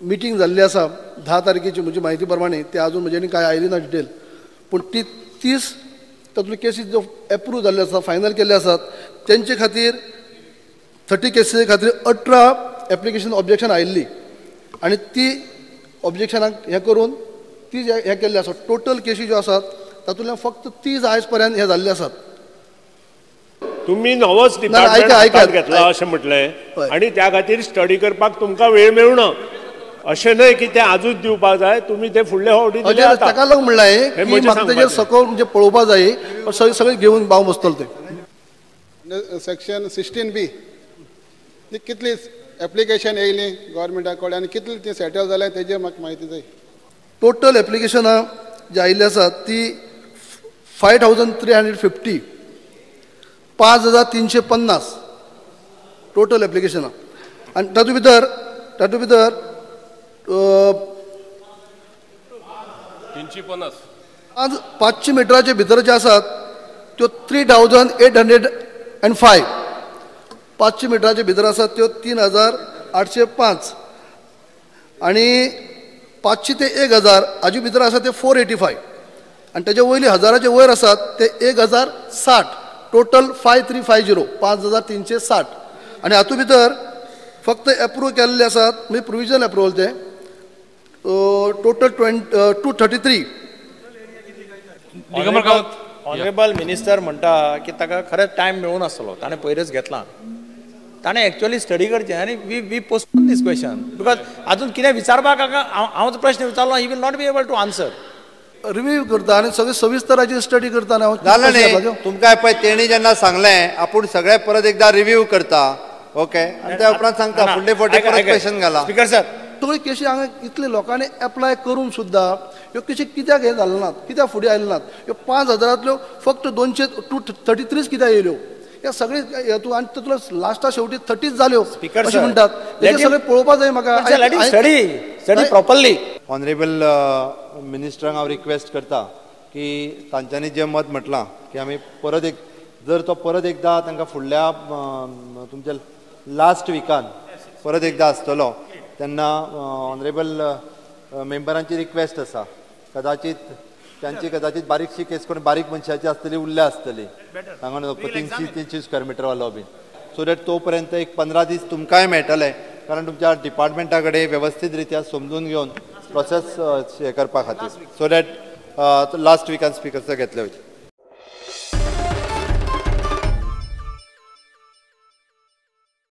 Meeting जाल्ली आसा 10 तारखेची म्हजी म्हायती प्रमाणे, ते अजून म्हजे कांय आयली ना डिटेल, पूण ती 30 तातूंतल्यो केसी ज्यो एप्रूव जाल्ल्यो आसा, फायनल केल्ले आसात, तेंचे खातीर 30 केसी खातीर 18 एप्लिकेशन ऑब्जेक्शन आयिल्ली आनी ती ऑब्जेक्शनाक हें करून ती हें केल्ले आसा. टोटल केसी ज्यो आसात तातूंतल्यान फक्त 30 आयज पर्यंत हे जाल्ले आसात. तुम्ही नवोच डिपार्टमेंट हातात घेतला अशें म्हटलें आनी त्या खातीर स्टडी करपाक तुमकां वेळ मेळना, अशें न्हय की ते आजूच दिवपाक जाय, तुमी ते फुडले फावटी दिले जाता. ताका लागून म्हणलें की म्हाका तेजेर सकयल म्हणजे पळोवपा जाय, सगळें घेवन हांव बसतलो. ते सेक्शन 16B कितली एप्लिकेशन येयली गव्हर्मेंटा कडेन आनी कितली ती सेटल जाल्या तेजेर म्हाका म्हायती जाय. टोटल एप्लिकेशनां जी आयिल्ली आसात ती 5350, 5350 टोटल एप्लिकेशनां. आनी तातूंत भितर 350 500 मिटराचे भितर जे आसात त्यो 3805, 500 मिटराचे भितर आसात त्यो 3805 आनी 500 ते 1000 हाजे भितर आसा ते 485 आनी तेजे वयले 1000चे वयर आसात ते 1060, टोटल 5350, 5360. आनी हातूंत भितर फक्त एप्रूव केल्ले आसात म्हणजे प्रोविजनल एप्रुवल ते टोटल 233. ऑनरेबल मिनिस्टर म्हणटा की ताका खरेंच टायम मेळूं नासलो, ताणें पयरच घेतला, ताणें एक्चुअली स्टडी करचें आनी we postpone this question because आजून कितें विचारपाक हांव प्रश्न विचारलो he will not be able to answer. Review करता आनी सगळे सविस्तराची स्टडी करता. हांव जालें न्ही तुमकां पळय तेणी जेन्ना सांगलें आपूण सगळें परत एकदां रिव्यू करता, ओके, आनी त्या उपरांत सांगता फुडले फावटी परत क्वेश्चन घाला. स्पीकर सर, सगळी केशी हांगा इतले लोकांनी एप्लाय करून सुद्दां ह्यो केशी कित्याक हें जालें नात, कित्याक फुडें आयले नात? ह्यो 5000तल्यो फक्त 233 कित्याक येयल्यो? ह्या सगळे तूं आनी तातूंतलो लास्टा शेवटी 30 जाल्यो अशें म्हणटात, तें सगळें पळोवपा जाय म्हाका. Study properly. ऑनरेबल मिनिस्टरांक हांव रिक्वेस्ट करता की तांच्यांनी जें मत म्हटलां की आमी परत एक जर तो परत एकदां तांकां फुडल्या तुमच्या लास्ट विकान परत एकदां आसतलो तेन्ना ऑनरेबल मेंबरांची रिक्वेस्ट आसा, कदाचित तांची कदाचित बारीकशी केस कोण बारीक मनशाची आसतली उरल्या आसतली सांगून 300 स्क्वेअर मिटर वालो बीन, सो that तो पर्यंत एक 15 दीस तुमकांय मेळटले, कारण तुमच्या डिपार्टमेंटा कडेन वेवस्थीत रित्या समजून घेवन प्रोसेस हे करपा खातीर, सो that last विकान स्पिकर घेतले वयचे.